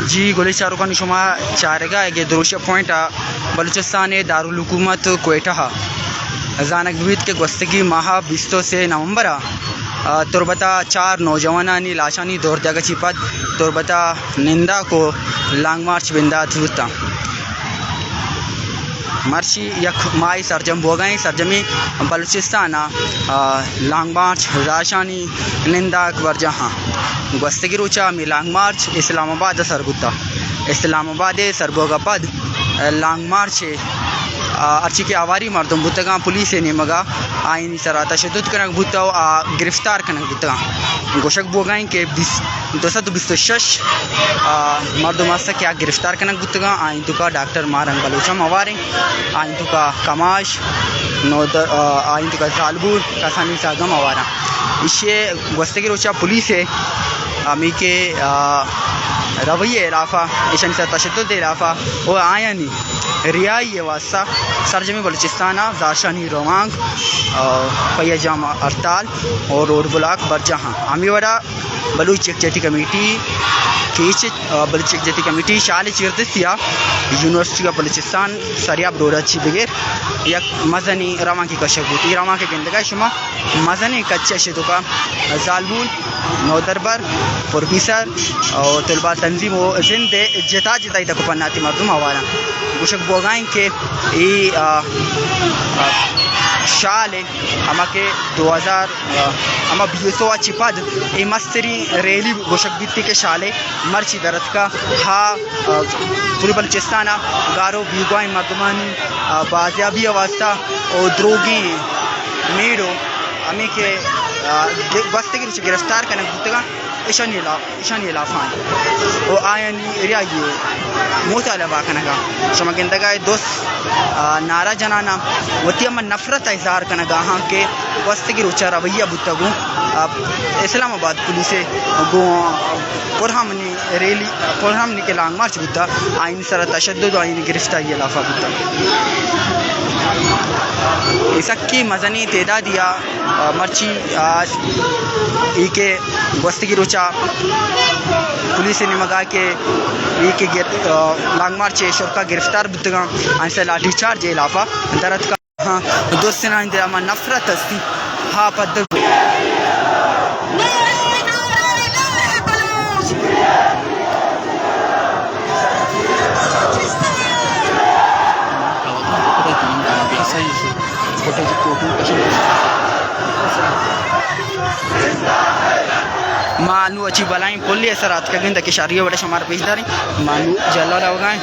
جی گلیں چاروکاں، شما چارگا اگے دروشم پوائنٹ ءَ بلوچستان ءِ دارالحکومت کوئٹہ ءَ زانگ بیت کہ گوستگیں ماہ ءِ بیست ءُ سے نومبر ءَ، آ، تربت ءَ چار نوجوانانی لاشانی دور دیگ ءَ چہ پد تربت ءَ ننداک ءُ لانگ مارچ بندات بوتاں۔ مرچی یک ماہے سرجم بوگا ایں، سرجمیں بلوچستان ءَ، آ، لانگ مارچ، لاشانی ننداک برجاہ اَنت۔ گوستگیں روچ ءَ ہمے لانگ مارچ اسلام آباد ءَ سر بوتگ۔ اسلام آباد ءَ سر بوگ ءَ پد لانگ مارچ ءَ، آ، ہرچی کہ ہواری مردم بوتگ اَنت، پولیس ءِ نیمگ ءَ آیانی سر ءَ تشدد کنگ بوتگ ءُ آ گرفتار کنگ بوتگ اَنت۔ گوشگ بوگ ءَ ایں کہ بیست، دو سد ءُ بیست ءُ شش، آ، مردم است کہ آ گرفتار کنگ بوتگ اَنت۔ آیانی توکا ڈاکٹر ماہ رنگ بلوچ ہم ہوار ایں، آیانی توکا کماش، نودر-، آ، آیانی توکا زالبول، کسانی ساہ ہم ہوار اَنت۔ ایشی ءَ گوستگیں روچ ءَ پولیس ءِ ہمے کہ، آ، رویہ ءِ ہلاپ ءَ، ایشانی سر ءَ تشدد ءِ ہلاپ ءَ ءُ آیانی رہائی ءِ واستہ سرجمیں بلوچستان ءَ زہرشانی روانک، آ، پہ جام ہڑتال ءُ روڈ بلاک برجاہ اَنت۔ ہمے وڑ ءَ بلوچ یکجہتی کمیٹی کیچ، آ، بلوچ یکجہتی کمیٹی شال ءِ چیردستی ءَ یونیورسٹی آف بلوچستان سریاب روڈ ءَ چہ بگر یک مزنیں روانکے کشگ بوت۔ اے روانک ءَ گندگ ءَ شما مزنیں کچ اِش، توکا زالبول، نودربر، پروفیسر ءُ طلباء تنظیم ءُ زند ءِ جتا جتا تک ءُ پناتی مردم ہوار اَنت۔ گوشگ بوگ ءَ ایں کہ اے، آ، آ، شال ءِ ہما کہ دو ہزار، آ، ہما بیست ءَ چہ پد اے مستریں ریلی گوشگ بیت کہ شال ءَ مرچی در اتکگ، ہا، آ، پورے بلوچستان ءَ گار ءُ بیگواہیں مردمانی، آ، بازیابی ءِ واستہ ءُ دروگیں میڑ ءُ ہمے کہ، آ، گ-، گوستگیں روچ ءَ گرفتار کنگ بوتگ اَنت، ایشانی ہلاپ، ایشانی ہلاپ ءَ اَنت ءُ آیانی رہائی ءِ مطالبہ کنگ ءَ اَنت۔ شما گندگ ءَ اِت، درست، آ، نعرہ جنان اَنت، وتی ہما نفرت ءِ اظہار کنگ ءَ اَنت کہ گوستگیں روچ ءَ رویہ بوتگ اَنت، آ، اسلام آباد پولیس ءَ گوں پرامنی ریلی، پرامنی کہ لانگ مارچ بوتگ، آیانی سر ءَ تشدد ءُ آیانی گرفتاری ءِ ہلاپ ءَ بوتگ۔ اے سکیں مزنیں تعدادے اَت، آ، مرچی، آ، اے کہ گوستگیں روچ ءَ پولیس ءِ نیمگ ءَ کہ اے کہ گر-، آ، لانگ مارچ ءِ شرکا گرفتار بوتگ اَنت، آیانی سر ءَ لاٹھی چارج ءِ ہلاپ ءَ در اتکگ۔ ہاں، درستاں اندر ہما نفرت است اِنت، ہا پد۔ ما نوں اچی بلائیں پلے ءِ سر ءَ اتکگ ایں، داں کہ شری ءِ وڑ ءَ شمارا پیش داریں۔ ما نوں جہلا روگ ءَ ایں۔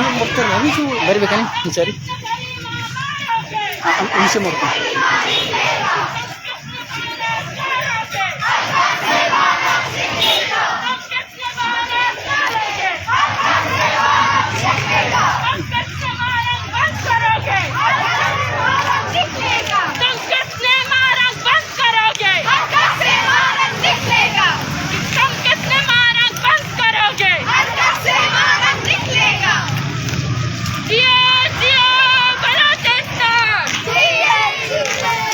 مرتن ہمیشو بری بکنی بیچاری. ہمیشہ مرتن. تم کتنے مارا بند کروگے؟ ہر کس سے مارا نکلے گا. تم کتنے مارا بند کروگے؟ ہر کس سے مارا نکلے گا. جیو، جیو، بلوچستان! جیو، جیو،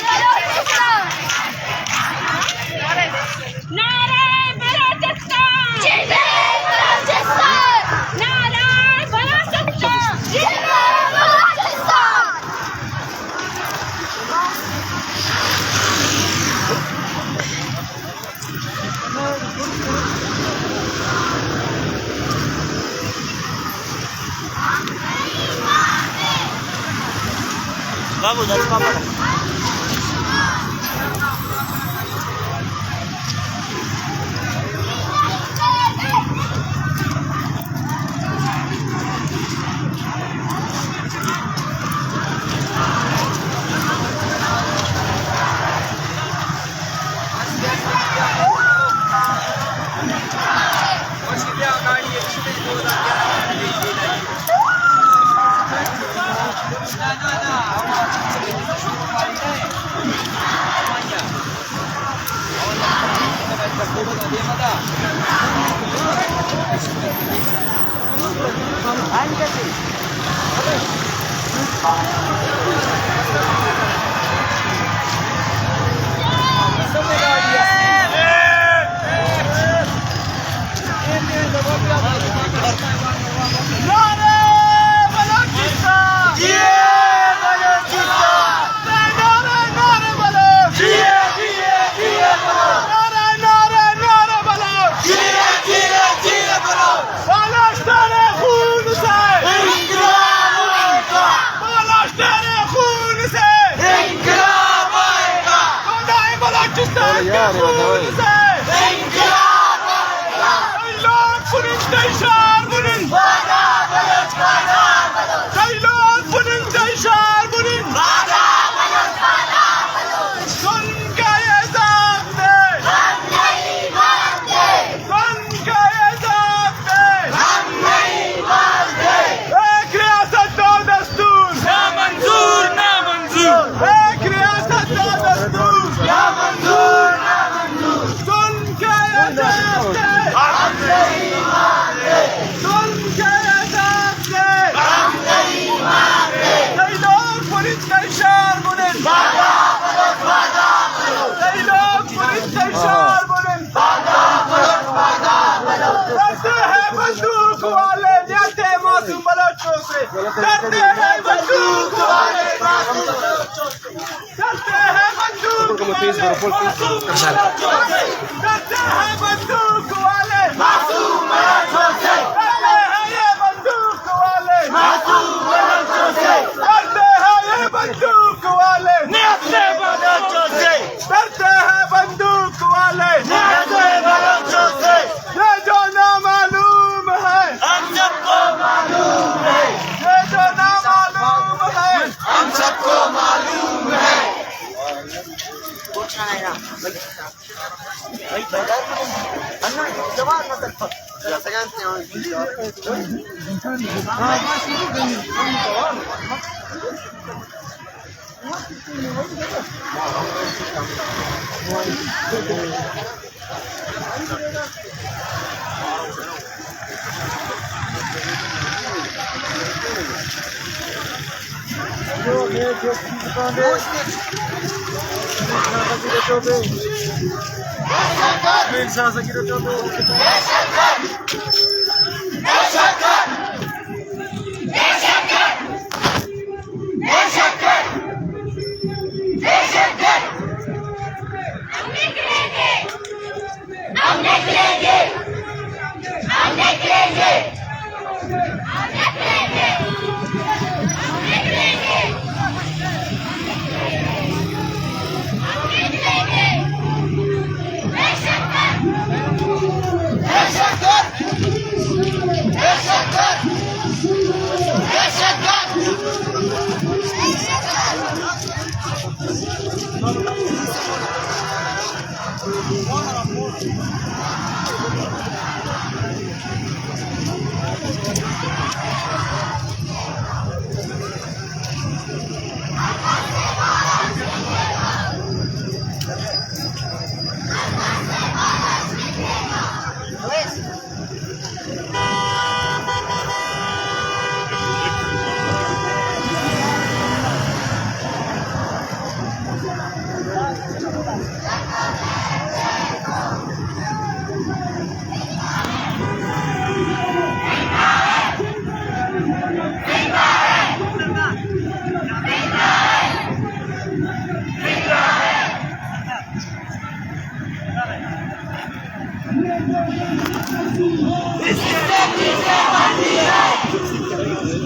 بلوچستان! نعرہ بلوچستان! زندہ بلوچستان! نعرہ بلوچستان! زندہ بلوچستان! بابو، دس پاپا. نعرہ بلوچستان! جیے بلوچستان! نعرہ، نعرہ، نعرہ بلوچ! جیے، جیے، جیے بلوچ! نعرہ، نعرہ، نعرہ بلوچ! جیے، جیے، جیے بلوچ! بالاشتر خون سے! انقلاب آئے گا! بالاشتر خون سے! انقلاب آئے گا! خدائے بلوچستان کے خون سے! انقلاب آئے گا! تئی لوگ بنند، تئی شہر بنند! وعدہ بلوچ، وعدہ بلوچ! تئی لوگ بنند، تئی شہر بنند! وعدہ بلوچ، وعدہ بلوچ! ظلم کا یہ ضابطے! ہم نہیں مانتے! ظلم کا یہ ضابطے! ہم نہیں مانتے! ایک ریاست، دو دستور! نامنظور، نامنظور! ایک ریاست، دو دستور! نامنظور، نامنظور! ظلم کا یہ ضابطے! ہم نہیں مانتے! ظلم کا یہ ضابطے! ہم نہیں مانتے! تئی لوگ بنند، تئی شہر بنند! وعدہ بلوچ، وعدہ بلوچ! تئی لوگ بنند، تئی شہر بنند! ڈرتے ہیں بندوق والے، ڈرتے ہیں معصوم بلوچوں سے۔ ڈرتے ہیں بندوق والے، معصوم بلوچوں سے۔ ڈرتے ہیں بندوق والے، معصوم بلوچوں سے۔ ڈرتے ہیں بندوق والے، معصوم بلوچوں سے۔ ڈرتے ہیں یہ بندوق والے، معصوم بلوچوں سے۔ ڈرتے ہیں یہ بندوق والے، معصوم بلوچوں سے۔ ڈرتے ہیں بندوق والے، نہ ڈرتے بلوچوں سے۔ یہ جو نامعلوم ہے، ہم سب کو معلوم ہے۔ یہ جو نامعلوم ہے، ہم سب کو معلوم ہے۔ دہشت گرد! دہشت گرد! ہم نکلیں گے! ہم نکلیں گے! ہم نکلیں گے! ہم نکلیں گے! ہم نکلیں گے! ہم نکلیں گے! دہشت گرد! دہشت گرد! We want, we want, we want, we want, we want.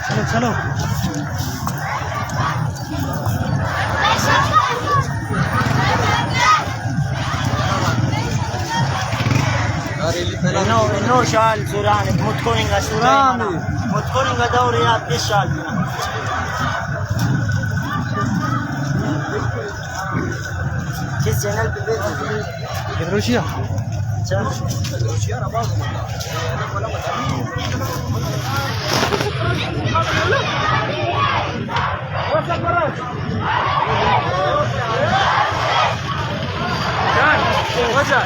چلو، چلو۔ انو، انو شال سوران، متکوننگا سوران۔ متکوننگا دور یاد کے شال۔ کس چینل پہ بیت؟ بدروشیا۔ اچھا۔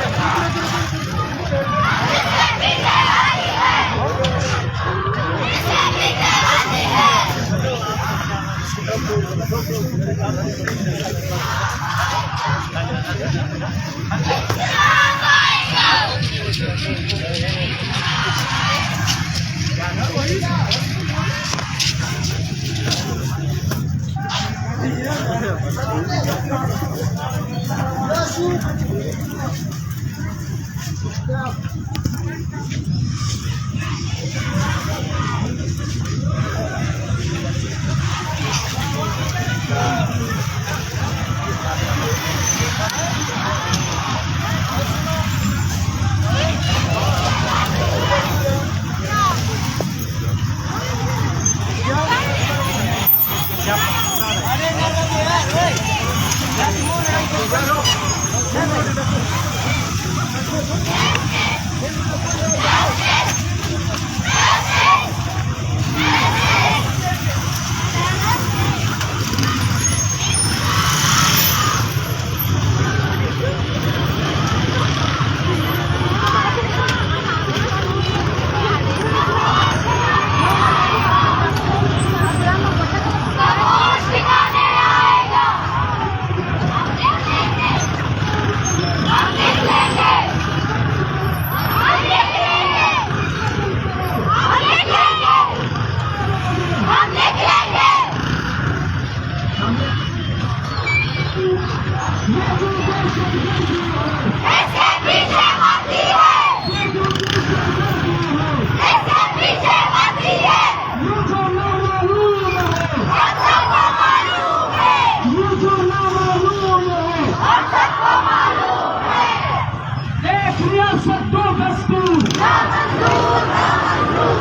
ایک ریاست دو دستور۔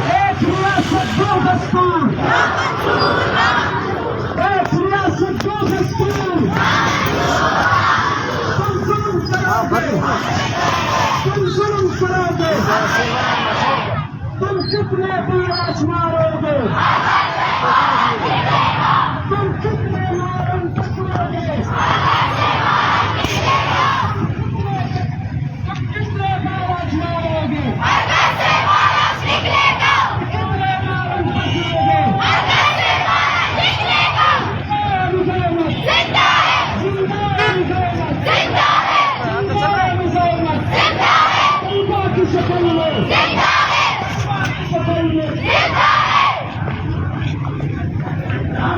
ایک ریاست دو دستور۔ ایک ریاست دو دستور۔ تم ظلم کرو گے۔ تم ظلم کرو گے۔ تم کتنے بھی آج مارو گے؟ تم کتنے مارن پکڑو گے؟ تم کتنے، تم کتنے بار آج مارو گے؟ کتنے مارن پکڑو گے؟ زندہ ہے مزاحمت۔ زندہ ہے مزاحمت۔ زندہ ہے مزاحمت۔ زندہ ہے۔ زندہ ہے۔ زندہ ہے۔ زندہ ہے۔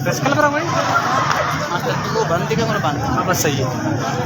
ڈسکل کرو بھائی۔ ماسٹر، تو وہ بند دکھا، میرا بند۔ ہاں، بس صحیح ہے۔